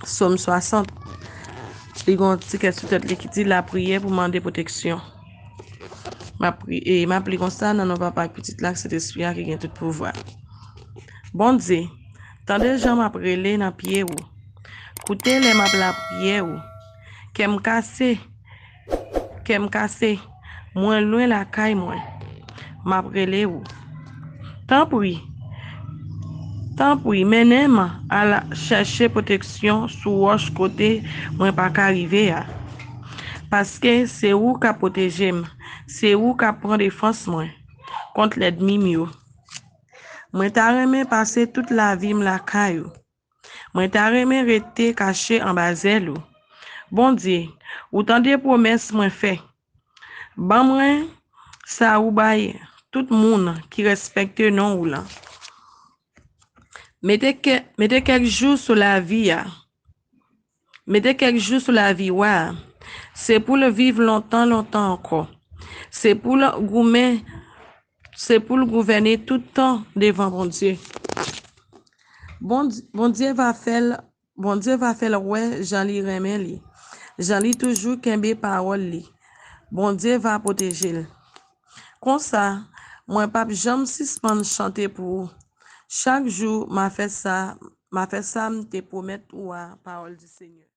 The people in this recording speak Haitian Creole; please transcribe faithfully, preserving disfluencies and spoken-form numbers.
Sòm swasant. Li gen yon ti kè sou tèt li ki di, lapriyè pou mande pwoteksyon. M ap pri-, e m ap li konsa nan non Papa ak Pitit la ak Sentespri a ki gen tout pouvwa. Bondye, tande jan m ap rele nan pye ou. Koute lè m ap lapriyè ou. Kè m kase, kè m kase, mwen lwen lakay mwen. M ap rele ou. Tanpri, tanpri, mennen m al chèche pwoteksyon sou wòch kote mwen pa ka rive a. Paske se ou k ap pwoteje m, se ou k ap pran defans mwen kont lènmi m yo. Mwen ta renmen pase tout lavi m lakay ou. Mwen ta renmen rete kache anba zèl ou. Bondye, ou tande pwomès mwen fè. Ban mwen sa ou bay tout moun ki respekte non ou lan. Mete kè-, mete kèk jou sou lavi a. Mete kèk jou sou lavi wa a. Se pou l viv lontan, lontan ankò. Se pou l goumen, se pou l gouvène tout tan devan Bondye. Bondye, Bondye va fè l, Bondye va fè l wè jan li renmen li, jan li toujou kenbe pawòl li. Bondye va pwoteje l. Konsa, mwen p ap janm sispann chante pou ou. Chak jou, m a fè sa, m a fè sa m te pwomèt ou a, pawòl di Senyè.